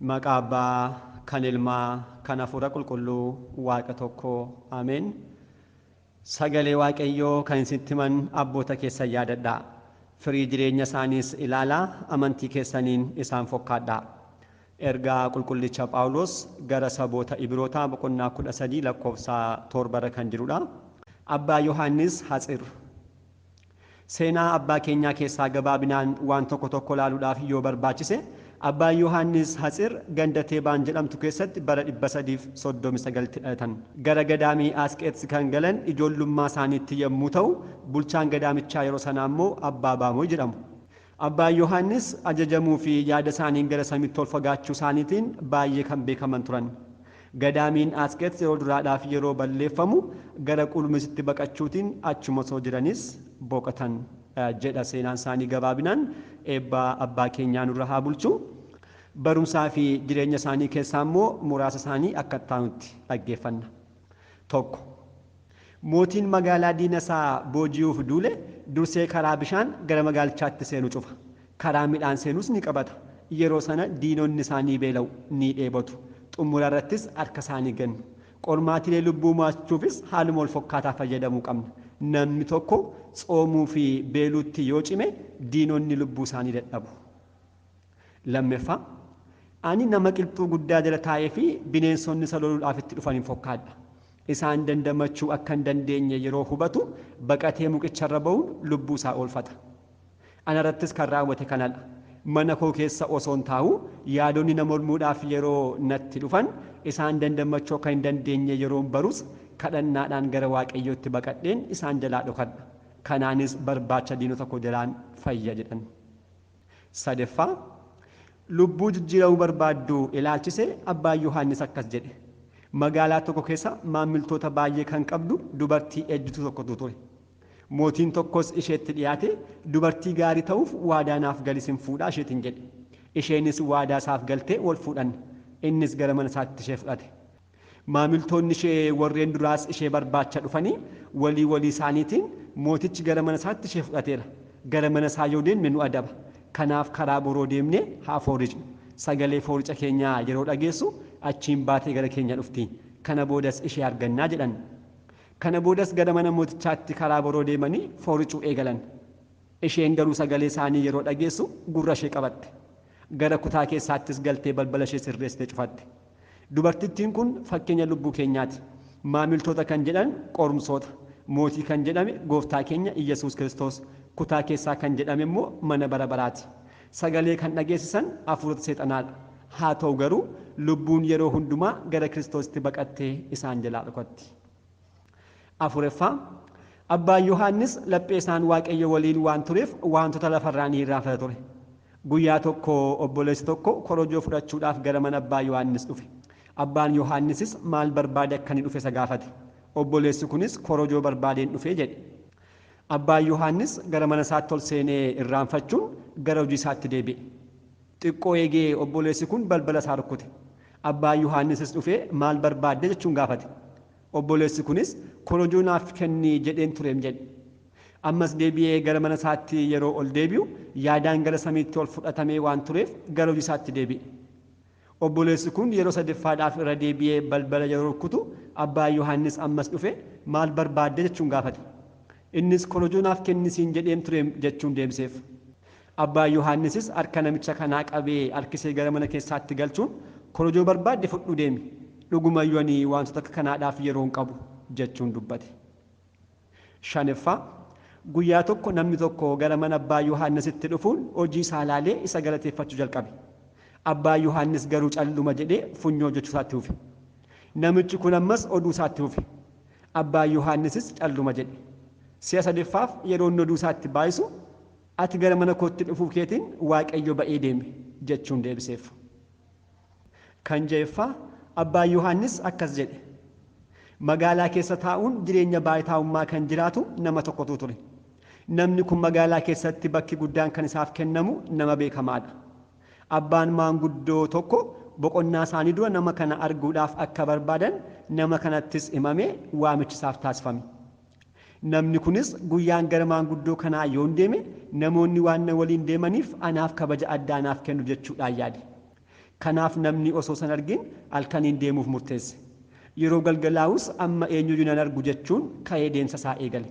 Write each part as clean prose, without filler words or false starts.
Maqaa Abbaa kan Ilmaa kan Hafuura Qulqulluu Waaqa tokko Ameen. Sagalee Waaqayyoo kan isinitti himan abboota keessan yaadadhaa. Firii jireenya isaaniis ilaalaa, amantii keessaniin isaan fokkaadhaa. Ergaa Qulqullicha Phaawulos gara saboota Ibrootaa boqonnaa 13 lakkoofsa 7 irra kan jirudha. Abbaa Yohaannis Hatsir. Seenaa abbaa keenyaa keessaa gabaabinaan waan tokko tokko ilaaluudhaaf yoo barbaachise, Abbaan Yohaannis Hatsir ganda Teebaan jedhamtu keessatti bara 339tti dhalatan. Gara gadaamii Asqeex kan galan ijoollummaa isaaniitti yommuu ta'u, bulchaan gadaamichaa yeroo sanaa immoo Abbaa Baamoy jedhamu. Abbaan Yohaannis ajajamuu fi yaada isaaniin gara samiitti ol fagaachuu isaaniitiin baay'ee kan beekaman turan. Gadaamiin Asqeex yeroo duraadhaaf yeroo balleeffamu gara Qulmisitti baqachuutiin achuma osoo jiranis boqotan jedha seenaan isaanii gabaabinaan. Eebba abbaa keenyaa nurra haa bulchu. Barumsaa fi jireenya isaanii keessaa immoo muraasa isaanii akka itti aanutti dhaggeeffanna. 1. Mootiin magaalaa diina isaa booji'uuf duule dursee karaa bishaan gara magaalichaatti seenu cufa. Karaa midhaan seenus ni qabata. Yeroo sana diinonni isaa ni beela'u, ni dheebotu. Xumura irrattis harka isaa ni kennu. Qormaatilee lubbuu mo'achuufis haaluma wal fokkaataa fayyadamuu qabna. Namni tokko tsoomuu fi beeluutti yoo cime diinonni lubbuu isaa ni dadhabu. Lammeffaa, Ani nama qilxuu guddaa jala taa'ee fi bineensonni isa loluudhaaf itti dhufan hin fokkaadha. Isaan dandamachuu akka hin dandeenye yeroo hubatu baqatee mukicharra ba'uun lubbuu isaa oolfata. Anarrattis kan raawwate kanadha. Mana koo keessa osoon taa'uu yaadonni na mormuudhaaf yeroo natti dhufan isaan dandamachuu akka hin dandeenye yeroon barus kadhannaadhaan gara Waaqayyootti baqadheen isaan jalaa dhokadha. Kanaanis barbaacha diinota koo jalaan fayya jedhan. Sadeffaa, Lubbuu jijjiiramuu barbaaddu ilaalchise Abbaan Yohaannis akkas jedhe. Magaalaa tokko keessa maammiltoota baay'ee kan qabdu dubartii ejjituu tokkotu ture. Mootiin tokkos isheetti dhiyaatee dubartii gaarii ta'uuf waadaa naaf gali sin fuudhaa isheetiin jedhe. Isheenis waadaa isaaf galtee wal fuudhan. Innis gara mana isaatti ishee fudhate. Maamiltoonni ishee warreen duraas ishee barbaacha dhufanii walii walii isaaniitiin mootichi gara mana isaatti ishee fudhateera. Gara mana isaa yoo deemne nu adaba. Kanaaf karaa boroo deemnee haa fooricnu. Sagalee foorica keenyaa yeroo dhageessu achiin baatee gara keenya dhufti. Kana boodas ishee argannaa jedhan. Kana boodas gara mana mootichaatti karaa boroo deemanii fooricuu eegalan. Isheen garuu sagalee isaanii yeroo dhageessu gurra ishee qabatte. Gara kutaa keessaattis galtee balbala ishee sirreessitee cufatte. Dubartittiin kun fakkeenya lubbuu keenyaati. Maamiltoota kan jedhan qorumsoota. Mootii kan jedhame Gooftaa keenya Iyyasuus Kiristoos. Kutaa keessaa kan jedhame immoo mana bara baraati. Sagalee kan dhageessisan hafuurota seexanaadha. Haa ta'u garuu lubbuun yeroo hundumaa gara Kiristoositti baqattee isaan jalaa dhokatti. Afureffaa, Abbaan Yohaannis laphee isaan Waaqayyo waliin waan tureef waantota lafarraa ni irraanfata ture. Guyyaa tokko obboleessi tokko korojoo fudhachuudhaaf gara mana Abbaa Yohaannis dhufe. Abbaan Yohaannisis maal barbaade akka inni dhufe isa gaafate. Obboleessi kunis korojoo barbaadeen dhufe jedhe. Abbaan Yohaannis gara mana isaatti ol seenee irraanfachuun gara hojii isaatti deebi'e. Xiqqoo eegee obboleessi kun balbala isaa rukkute. Abbaan Yohaannisis dhufee maal barbaadde jechuun gaafate. Obboleessi kunis korojoo naaf kenni jedheen tureem jedhe. Ammas deebi'ee gara mana isaatti yeroo ol deebi'u yaadaan gara samiitti ol fudhatamee waan tureef gara hojii isaatti deebi'e. Obboleessi kun yeroo sadeffaadhaaf irra deebi'ee balbala yeroo rukkutu Abbaan Yohaannis ammas dhufe maal barbaadde jechuun gaafate. Innis korojoo naaf kenni siin jedheen tureem jechuun deebiseef. Abbaan Yohaannisis harka namicha kanaa qabee harkisee gara mana keessaatti galchuun korojoo barbaadde fudhuu deemi. Dhugumayyuu ani waantota akka kanaadhaaf yeroo hin qabu jechuun dubbate. Shaneffaa, Guyyaa tokko namni tokko gara mana Abbaa Yohaannisitti dhufuun hojii isaa ilaalee isa galateeffachuu jalqabe. Abbaan Yohaannis garuu calluma jedhee funyoo hojjechuu isaatti fufe. Namichi kun ammas oduu isaatti fufe. Abbaan Yohaannisis calluma jedhe. Si'a sadeffaaf yeroo inni oduu isaatti baay'isu ati gara mana kootti dhufuu keetiin Waaqayyo ba'ee deeme jechuun deebiseef. Kan ja'effaa, Abbaan Yohaannis akkas jedhe. Magaalaa keessa taa'uun jireenya baayitaawummaa kan jiraatu nama tokkotu ture. Namni kun magaalaa keessatti bakki guddaan kan isaaf kennamu nama beekamaadha. Abbaan maanguddoo tokko boqonnaa isaanii dura nama kana arguudhaaf akka barbaadan nama kanattis himamee waamichi isaaf taasifame. Namni kunis guyyaan gara maanguddoo kanaa yoon deeme namoonni waan na waliin deemaniif anaaf kabaja addaa naaf kennu jechuudhaan yaade. Kanaaf namni osoo san argin halkaniin deemuuf murteesse. Yeroo galgalaa'us amma eenyuyyuu nan argu jechuun ka'ee deemsa isaa eegale.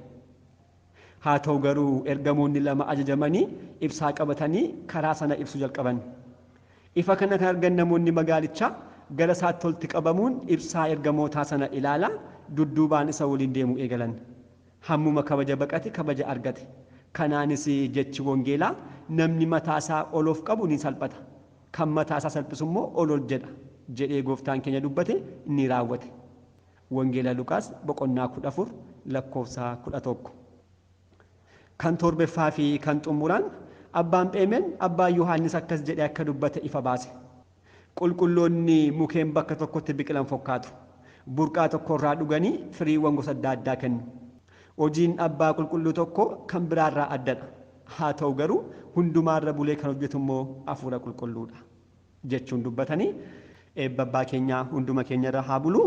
Haa ta'u garuu ergamoonni lama ajajamanii ibsaa qabatanii karaa sana ibsuu jalqaban. Ifa kana kan argan namoonni magaalichaa gara isaatti walitti qabamuun ibsaa ergamootaa sana ilaalaa dudduubaan isa waliin deemuu eegalan. Hammuma kabaja baqate kabaja argate. Kanaanis jechi wangeelaa namni mataa isaa ol of qabu ni salphata. Kan mataa isaa salphisu immoo ol ol jedha jedhee gooftaan keenya dubbate ni raawwate. Wangeela Luqaas boqonnaa 14 lakkoofsa 11. Kan torbeffaa fi kan xumuraan abbaan Pheemeen abbaan Yohaannis akkas jedhee akka dubbate ifa baase. Qulqulloonni mukeen bakka tokkotti biqilan fakkaatu. Burqaa tokkorraa dhuganii firiiwwan gosa adda addaa kennu. Hojiin abbaa qulqulluu tokko kan biraarraa addadha. Haa ta'u garuu hundumaarra bulee kan hojjetu immoo hafuura qulqulluudha jechuun dubbatanii eebba abbaa keenyaa hunduma keenyarra haa bulu.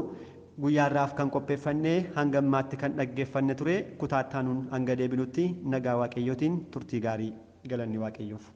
Guyyaarraaf kan qopheeffanne hanga ammaatti kan dhaggeeffanne ture kutaa itti aanuun hanga deebinutti nagaa waaqayyootiin turtii gaarii galanni waaqayyoof.